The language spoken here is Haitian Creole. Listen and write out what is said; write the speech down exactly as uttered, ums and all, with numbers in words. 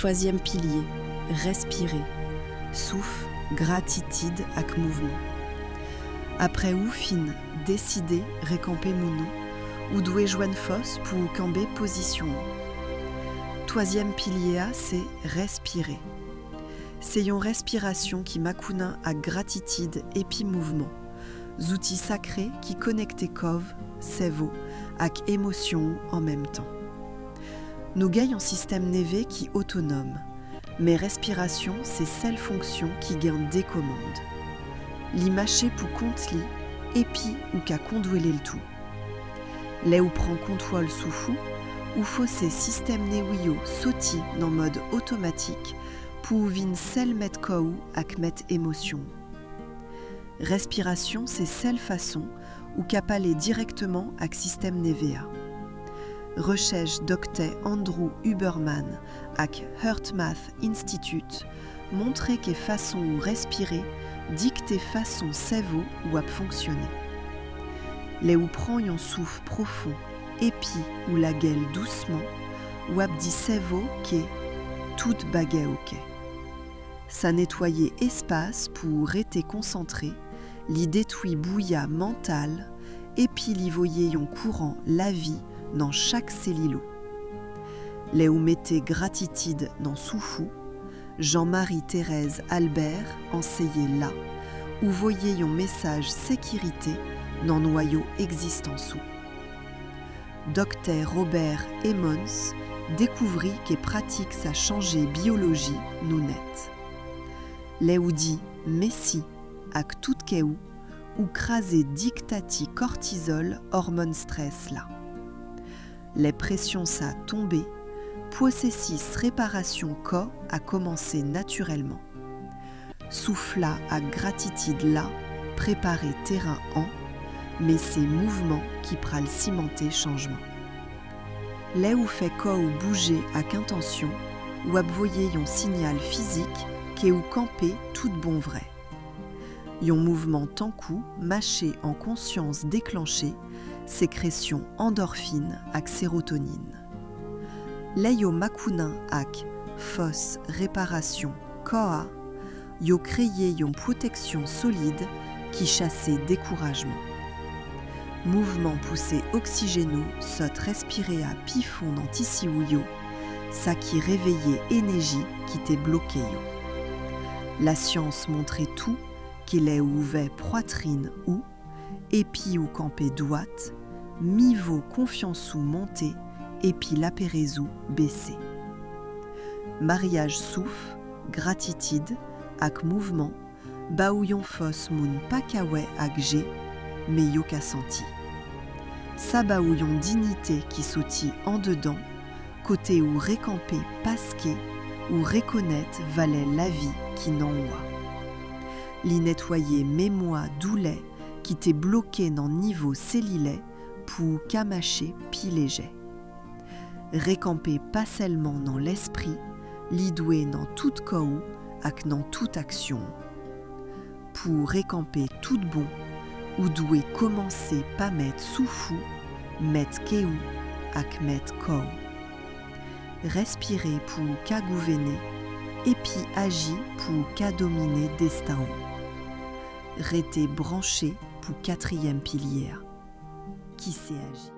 Twazyèm pilye, respire. Souf, gratitid ak mouvman. Apre ou fin deside rekanpe moun ou, ou dwe jwenn fòs pou w kenbe pozisyon an. Twazyèm pilye a se respire. Se yon respirasyon ki makounen ak gratitid epi mouvman, zouti sakre ki konekte kò w, sèvo ak emosyon w an menm tan. Nou gen yon sistèm nève ki otonòm, men respirasyon se sèl fonksyon ki gen de kòmand. Li mache pou kont li, epi ou ka kontwole l tou. Lè ou pran kontwòl souf ou, ou fòse sistèm nève yo soti nan mòd otomatik pou w vin sèl mèt kò ou ak mèt emosyon w. Respirasyon se sèl fason ou ka pale dirèkteman ak sistèm nève a. Rechèch Doktè Andrew Huberman ak HeartMath Institute montre ke fason ou respire dikte fason sèvo ou ap fonksyone. Lè ou pran yon souf pwofon epi ou lage l dousman, ou ap di sèvo ke tout bagay oke. Sa netwaye espas pou ou rete konsantre, li detwi bwouya mantal, epi li voye yon kouran lavi nan chak selil ou. Lè ou mete gratitid nan souf ou, jan Marie Thérèse Albert anseye la, ou voye yon mesaj sekirite nan nwayo egzistans ou. Doktè Robert Emmons dekouvri ke pratik sa chanje byoloji nou nèt. Lè ou di mèsi ak tout kè ou, ou kraze diktati kòtizòl, òmòn strès la. Lè presyon sa tonbe, pwosesis reparasyon kò a kòmanse natirèlman. Souf la ak gratitid la prepare teren an, men se mouvman ki pral simante chanjman. Lè ou fè kò ou bouje ak entansyon, w ap voye yon siyal fizik ke ou kanpe tout bon vre. Yon mouvman tankou mache an konsyans deklanche sekresyon andòfin ak serotonin. Lè yo makounen ak fòs reparasyon kò a, yo kreye yon pwoteksyon solid ki chase dekourajman. Mouvman pouse oksijèn ou sot respire a pi fon nan tisi ou yo, sa ki reveye enèji ki te bloke yo. Lasyans montre tou ke lè ou ouvè pwatrin ou, epi ou kanpe dwat, nivo konfyans ou monte, epi laperèz ou bese. Maryaj souf, gratitid, ak mouvman ba ou yon fòs moun pa ka wè ak je, men yo ka santi. Sa ba ou yon diyite ki soti andedan, kote ou rekanpe paske ou rekonèt valè lavi ki nan ou a. Li netwaye memwa doulè ki te bloke nan nivo selilè pou ou ka mache pi lejè. Rekanpe pa sèlman nan lespri, li dwe nan tout kò ou ak nan tout aksyon ou. Pou ou rekanpe tout bon, ou dwe kòmanse pa mèt souf ou mèt ke ou ak mèt kò ou. Respire pou ou ka gouvène, epi aji pou ou ka domine desten ou. Rete branche pou katriyèm pilye a, ki se aji.